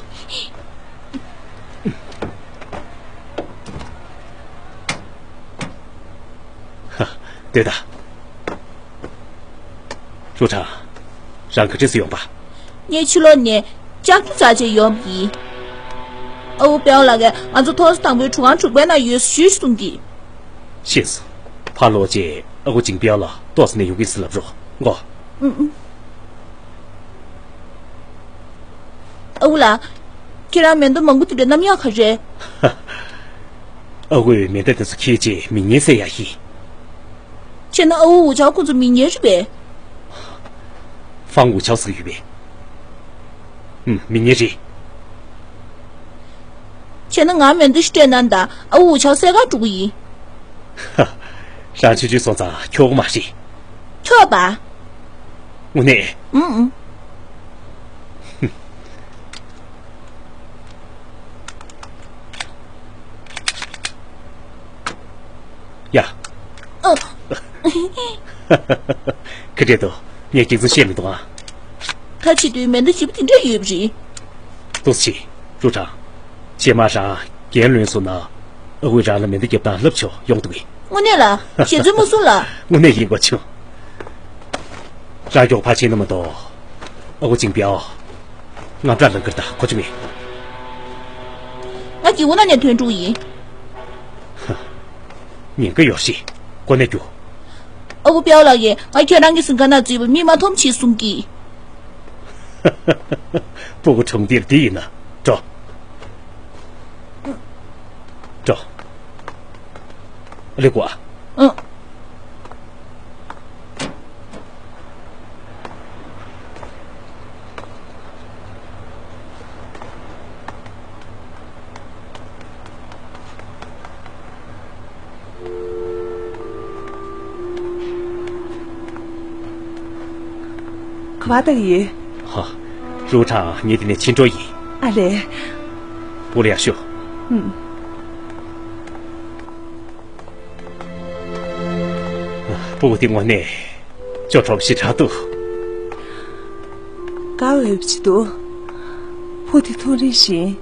ཧ། ལྟོས་དང་། ཧྲུའུ་ཁྲང་། རང་ག་འདྲས་སེ་ཡོང་པ། ངས་ཕྱི་ལོགས་ནས་ལྕགས་ཀྱུ་འཛེགས་བྱས་ཡོང་བ་ཡིན། ཨ་ཁུ་དཔོན་ལགས་ཀྱིས་ང་ཚོ་ཐོག་ས་དང་པོའི་གྲུ་ཁང་དྲུག་པའི་ནང་ཡོད་ཞུས་གསུང་གི། ཤེས་སོང་། ཕར་ལོག་རྗེས་ཨ་ཁུ་ཇིང་པའོ་ལ་ཏོག་ཙམ་ནས་ཡོང་གི་ཟེར་ལབ་རོགས། ཨུ་ཨུ། ཨ་ཁུ་ལགས། ཁྱེད་རང་མེ་མདའ་མང་པོ་དེ་འདྲ་བསྣམས་ཡག་ག་རེ་རེད། ཨ་ཁུས་མེ་མདའ་དེ་ཚོ་འཁྱེར་རྗེས་མི་ངན་བསད་ཡག་ཡིན། བྱས་ན་ཨ་ཝུ་ཝུ་ཆའོ་ཁོ་ཚོ་མི་ངན་རེད་པས། ཧྥང་ཝུ་ཆའོ་ཟེར་གྱི་ཡོད་པས། ཨུམ། མི་ངན་རེད། བྱས་ན་ང་མེ་མདའ་ཞིག་སྤྲད་ན་ད་ཨ་ཝུ་ཝུ་ཆའོ་བསད་གར་འགྲོ་གི་ཡིན། ཧ། རང་ཆུང་ཆུང་སོང་ཙང་འཁྱོག་གི་མ་རེད། འཁྱོག་པ། དངོས་གནས། ཨུང་ཨུང་། ཡ། ཨ། ག་འདྲས་འདུག་ངས་སྐྱག་རྫུན་བཤད་མི་འདུག་ཨ། ཁ་ཕྱེ་དུས་མེ་མདའ་ཞེ་པོ་དེ་འདྲས་ཡོད་པ་རེད། ཏོག་ཙམ། ཀྲུའུ་ཁྲང་། རྗེས་མ་རང་རྒན་ལོན་སོང་ན། ཨ་ཁུས་རང་ལ་མེ་མདའ་རྒྱབ་སྟངས་བསླབ་ཆོག་ཡོང་འདུག་གས། དངོས་གནས་ལ། ཞེ་ཚོད་མ་སོང་ལ། དངོས་གནས་ཡིན་དགོས་བྱུང་། རང་མགྱོགས་ཕར་ཕྱིན་ན་མ་གཏོགས། ཨ་ཁུ་ཅིང་པའོ། དངངས་སྐྲག་ལངས་ཀྱི་རེད་ད། གོ་ཆོད་མེད། ང་སྒེའུ་ཁུང་ནང་ནས་ཐོན་འགྲོ་གི་ཡིན། ཧ། ཉེན་ཁ་ཡོད་རེད། གོ་གནས་རྒྱུགས། ཨ་ཁུ་པའོ་ལགས་ཀྱིས་ང་ཁྱོད་རང་གི་གཟིམ་ཁང་ནང་འཛུལ་བ་མིས་མ་མཐོང་བྱེད་གསུང་གི། སྤུ་གུ་གྲོང་སྡེར་འདི་ཡིན་ན་འགྲོ། འགྲོ། ལེགས་པོ། ཨང་། ག་པར་ལྟ་གི་ཡོད། ཧ། ཀྲུའུ་ཁྲང་ངས་འདི་ནས་ཕྱིན་འགྲོ་ཡིན། ཨ་ལས། སྤུ་གུ་ལ་ཡར་ཞུ། ཨུམ། སྤུ་གུ་དེ་དངོས་གནས་སྐྱོ་གྲོགས་ཞེ་དྲག་འདུག་དགའ་འོས་པ་ཅིག་འདུག་བུ་དེ་ཐུགས་རིང་ཞིང་།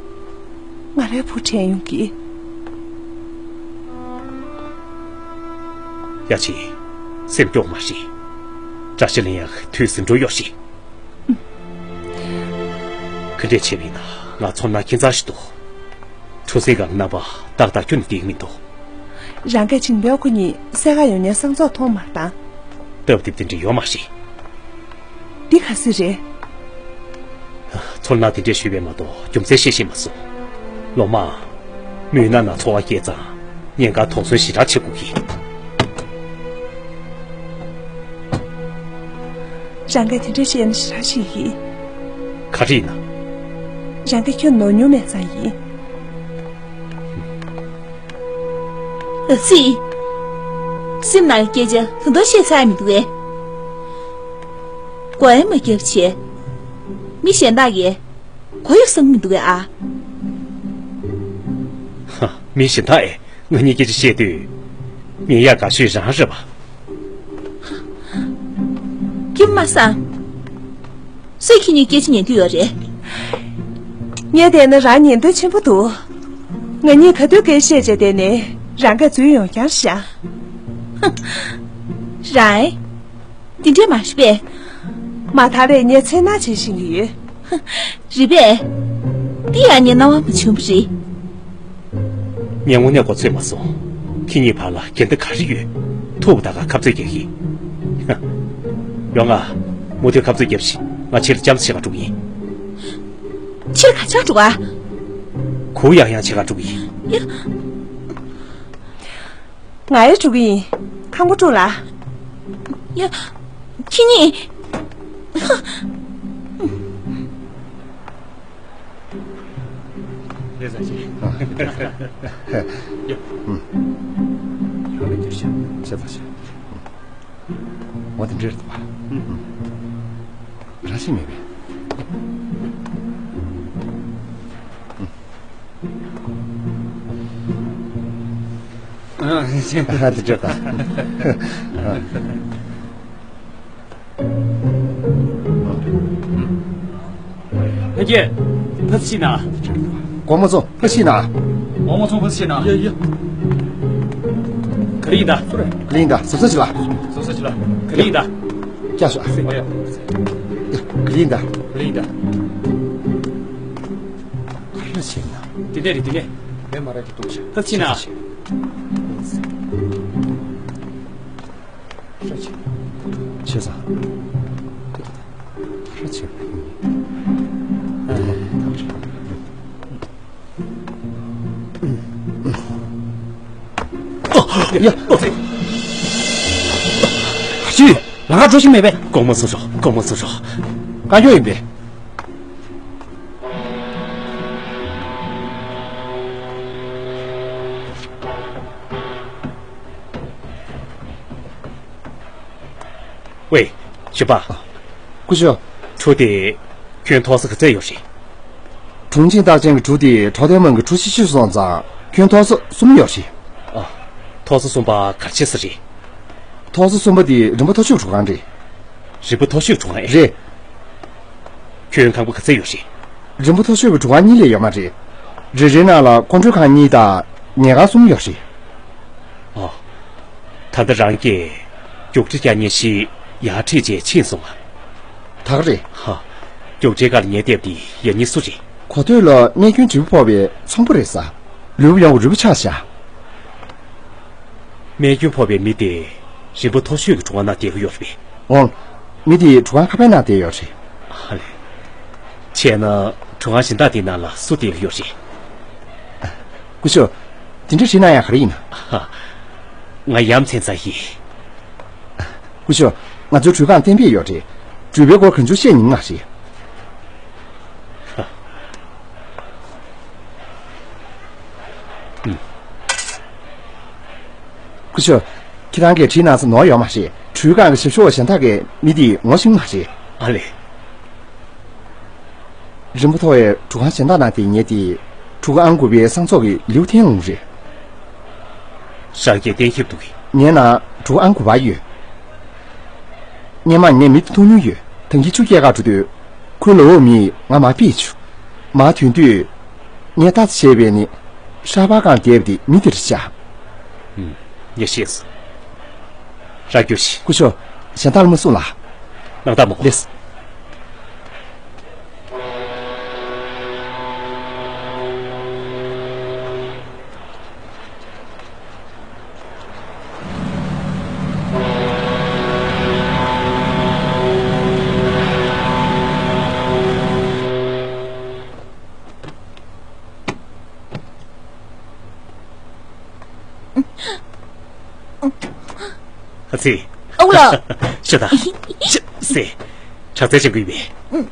ང་རའི་བུ་དྲན་ཡོང་གི། ཡ་ཆི། སེམས་སྐྱོ་མ་བྱེད། བཀྲ་ཤིས་ལེན་ཡག་དུས་ཟིན་འགྲོ་ཡོད་ཤི། ག་འདྲས་བྱས་པ་ཡིན་ན་ང་ཚོར་སྣང་ཁྱད་མཚར་ཞིག་འདུག་གྲུ་གཟིངས་སྒང་རྣམ་པ་ཏག་ཏག་ཁྱོན་ནས་བསྡད་ཀྱི་མི་འདུག་རང་གིས་ཅིང་པའོ་ཁོ་གཉིས་བསད་ག་ཡོང་ཉེན་བསམ་ཚོར་ཐོངས་མ་བཏང་། སྟབས་བདེ་པོ་དེ་འདྲ་ཡོད་མ་རེད། འདི་ག་ཟེ་རེད། ཚོར་སྣང་དེ་འདྲས་ཞུས་པས་མ་གཏོགས་རྒྱུ་མཚན་བཤད་ཤེས་མ་སོང་། ལོ་མ། མུན་ནག་ནང་འཚོ་བ་སྐྱེལ་ཙང་ཉེན་ཁ་དོགས་ཟོན་ཞེ་དྲག་བྱེད་དགོས་ཀྱི། རང་གིས་དེ་འདྲ་བཤད་ན་ཞེ་དྲག་ཞིག་ཡིན། ག་རེ་ཡིན་ན། རང་གིས་ཁྱོད་ནོར་མྱོང་མེད་ཙང་ཡིན། ཨ་ཙི། སེམས་ནང་གི་སྐད་ཆ་ད་དུང་བཤད་ཚར་མི་འདུག་གས། མགོ་ཡང་མ་བརྒྱབ་བྱས། མི་གཞན་དག་གིས་མགོ་གཡོག་བསམ་གྱི་མི་འདུག་གས་ཨ། ཧ། མི་གཞན་དག་གིས་ང་གཉིས་སྐད་ཆ་བཤད་དུས། ཉན་ཡག་དགའ་ཤོས་རང་རེད་པ། ཁྱིམ་མ་སང་། སུས་ཁྱེད་གཉིས་སྐད་ཆ་ཉན་འདོད་ཡོད་རེད། ངས་བལྟས་ན་རང་ཉན་འདོད་ཆེན་པོ་འདུག་ང་གཉིས་ག་དུས་སྐད་བཤད་བྱས་བསྡད་ནས་རང་གིས་འཛུལ་ཡོང་རྐྱང་ཤག་རང་། འདི་འདྲས་མ་རེད་པས། མ་ཐག་རེད། ངས་འཚེར་སྣང་བྱེད་བཞིན་གྱི་ཡོད། རེད་པས། འདི་ཡང་ངའི་སྣང་བ་མ་བྱུང་བ་རེད། ངས་དངོས་གནས་མགོ་ཚོད་མ་སོང་། ཁྱེད་གཉིས་བར་ལ་འགལ་ཟླ་ག་རེ་ཡོད། ཐུག་པ་ད་ག་ཁ་རྩོད་རྒྱག་གི། ཡོང་ང་། མུ་མཐུད་ཁ་རྩོད་རྒྱབ་ཤིག་ང་ཕྱིར་ལྕམ་ཆེ་ག་འགྲོ་གི་ཡིན། ཕྱིར་ག་ཆག་འགྲོ་ག་གུ་ཡང་ཡང་ཆེ་ག་འགྲོ་གི་ཡིན། ཡ། ང་ཡང་འགྲོ་གི་ཡིན། ཁང་པ་དཀྲུག་ལ། ཡ། ཁྱེད་གཉིས། ལས་བཟང་ཞིག་ཡ། ཡང་ལ་འགྱུར་ཤག་ཤ་ཚ་ཤག་འོ་དེ་འདྲ་རེད་པ། རང་ཤེས་མེད་པས། ཨ་དེ་འདྲ་ད། ཕ་གི། ཕ་ཚི་ན། སྒོ་མོ་ཚོ་ཕ་ཤི་ན། སྒོ་མོ་ཚོ་ཕ་ཤི་ན། ཡ་ཡ། ག་རེ་ཡིན་ད། ག་རེ་ཡིན་ད། ཟུར་ཟ་ཞིག་ལ། ཟུར་ཟ་ཞིག་ལ། ག་རེ་ཡིན་ད། སྐྱ་ཤོག་ཨ་ཡ། ག་རེ་ཡིན་ད། ག་རེ་ཡིན་ད། ག་རེ་ལ་ཤི་ན། དེ་ནས་རེད་དེ་ནས། མེ་མ་ར་གི་ཏུང་ཤ། ཕ་ཤི་ན། ཤ་ཆེ། ཆེ་ས། ཧྲ་ཆེ། ཡ། ཨོ་ཙི། ང་ག་འགྲོ་ཤེས་མེད་པས། དགོངས་པ་མ་ཚོམ་ཤོག། དགོངས་པ་མ་ཚོམ་ཤོག། བཀའ་བཀྱོན་ཡིན་པས། ཝེ། གཞོན་པ། སྐུ་ཞབས། གྲུ་དེ་ཁྱོད་ཐོག་ས་ག་ཚད་ཡོད་རེད། དྲུང་ཆེ་རྟགས་ཅན་གྱི་གྲུ་དེ་གྲོགས་ལྡན་དམངས་ཀྱི་གྲུ་ཞིག་ཤོད་སོང་ཙང་ཁྱོད་ཐོག་ས་གསུམ་ཡོད་རེད། ཨ། ཐོག་ས་གསུམ་པ་ག་རེ་བྱེད་ས་རེད། ཐོག་ས་གསུམ་པ་དེ་རིམ་པ་མཐོ་ཤོས་གྲུ་ཁང་རེད། རིམ་པ་མཐོ་ཤོས་གྲུ་ཁང་ཨེ། རེད། ཁྱོད་ཁང་པ་ག་ཚད་ཡོད་རེད། རིམ་པ་མཐོ་ཤོས་ཀྱི་གྲུ་ཁང་གཉིས་ལས་ཡོད་མ་རེད། རེ་རེའི་ནང་ལ་སྐུ་མགྲོན་ཁང་གཉིས་དང་ཉལ་ཁང་གསུམ་ཡོད་རེད། ཨོ། ད་ལྟ་རང་གིས་རྒྱུགས་འབྲས་རྒྱག་མཁན་ཞིག་ཡར་ཁྲིད་བྱས་ཕྱིན་སོང་ང་། ད་ག་རེད། ཧ། རྒྱུགས་འབྲས་སྒང་ལ་ཉལ་བསྡད་པ་དེ་ཡང་སྙིང་སུ་རེད། གོ་ཐོས་ལ་རྨས་སྐྱོན་ལྗིད་པོ་ཕོག་པའི་ཚོང་པ་རེད་ཟེར། ལུས་པོ་ཡོངས་རུས་པ་ཆག་ཤག། རྨས་སྐྱོན་ཕོག་པའི་མི་དེ་རིམ་པ་མཐོ་ཤོས་ཀྱི་གྲུ་ཁང་ནང་བསྡད་ཀྱི་ཡོད་རེད་པས། འོང་། མི་དེ་གྲུ་ཁང་ཁ་པའི་ནང་བསྡད་ཡོད་རེད། ཨ་ལས། བྱས་ན་གྲུ་ཁང་གཞན་དག་དེའི་ནང་ལ་སུ་བསྡད་ཀྱི་ཡོད་རེད། སྐུ་ཞབས། དེ་འདྲ་དྲིས་ན་ཡང་ག་རེ་ཡིན། ཧ། ང་ཡ་མཚན་ཙམ་ཡིན། སྐུ་ཞབས། ང་ཚོའི་གྲུ་ཁང་གཏན་འབེབས་ཡོད་རེད། གྲུ་པའི་སྐོར་གང་བྱུང་བཤད་ཉན་མ་རེད། ཧ། ཨུམ། སྐུ་ཞབས། ཁྱེད་རང་གིས་བྲིས་གནང་ས་ནོར་ཡོད་མ་རེད། གྲུའི་སྒང་གི་ཞབས་ཞུ་བ་གཞན་དག་གིས་མི་དེ་ངོ་ཤེས་མ་རེད། ཨ་ལས། རིམ་པ་མཐོ་བའི་གྲུ་ཁང་གཞན་དག་ནང་དེ་ཉལ་ཏེ། གྲུ་ཁང་ཨང་དགུ་པའི་གསང་ཚོགས་ཀྱི་ལིའུ་ཐན་ལུང་རེད། རང་སྐད་གཏན་འཁེལ་འདུག་གི། ངའི་ནང་གྲུ་ཁང་ཨང་དགུ་པ་ཡོད། སྔོན་མ་ངས་མི་དེ་ཐུག་མྱོང་ཡོད། ད་གིན་ཆུ་སྐྱེལ་གར་འགྲོ་དུས། ཁོའི་ལོ་འོག་མིས་ང་མར་ཕུད་བཅུག། མར་ཐོན་དུས། ངས་ལྟ་ཙམ་བྱས་པས་ནི། ཧྲ་པར་སྒང་བསྡད་པ་དེ་མི་དེ་རེད་ཤག། ཨུམ། ངས་ཤེས་སོང་། རང་རྒྱུགས་ཤིག། སྐུ་ཞབས། གཞན་དག་ལ་མ་གསུངས་ལ། སྣང་དག་མ་གོ། ལེགས། ཨ་ཙི། ཨའུ་ལགས། ཤོད་དང་། ཤོད་ཟེར། དྲག་རྩལ་ཅན་དགོས་པས།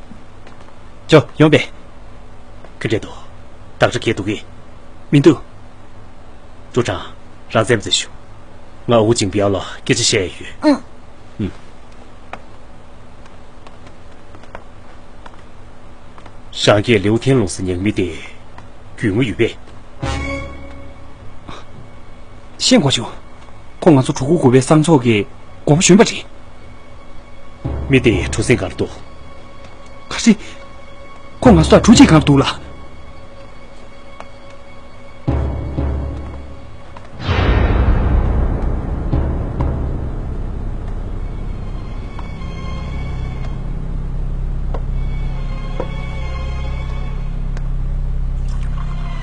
ཅོ་ཡོང་པས། ག་འདྲས་འདུག། བདག་ཅག་གིས་འདུག་གི། མི་འདུག། ཀྲུའུ་ཀྲང་། རང་བཙན་མཛད་ཞུ། ང་ཨུ་ཅིང་པིའོ་ལ་སྐད་ཆ་བཤད་ཡ་ཡོད། ཨུ། ཨུ། རང་གིས་ལིའུ་ཐན་ལུང་ཟེར་མཁན་མི་དེ་རྒྱུས་མངའ་ཡོད་པས། ཤེས་དགོས་བྱུང་། ཁོ་ང་ཚོ་གྲུ་ཁུག་དགུ་པའི་གསང་ཚོགས་ཀྱི་སྒོ་མོ་གཞོན་པ་རེད། མི་དེ་གྲུ་གཟིངས་སྒང་ལ་འདུག། ག་རེ། ཁོ་ང་ཚོ་དང་གྲུ་གཅིག་སྒང་ལ་འདུག་ལ།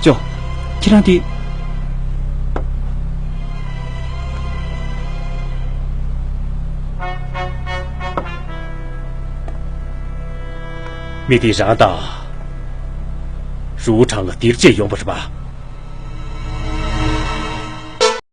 ཅོ། ཁྱེད་རང་དེ། མི་དེ་རང་དང་། རུའུ་ཁྲང་ལ་སྡིགས་རྗེས་ཡོང་བ་རེད་པ།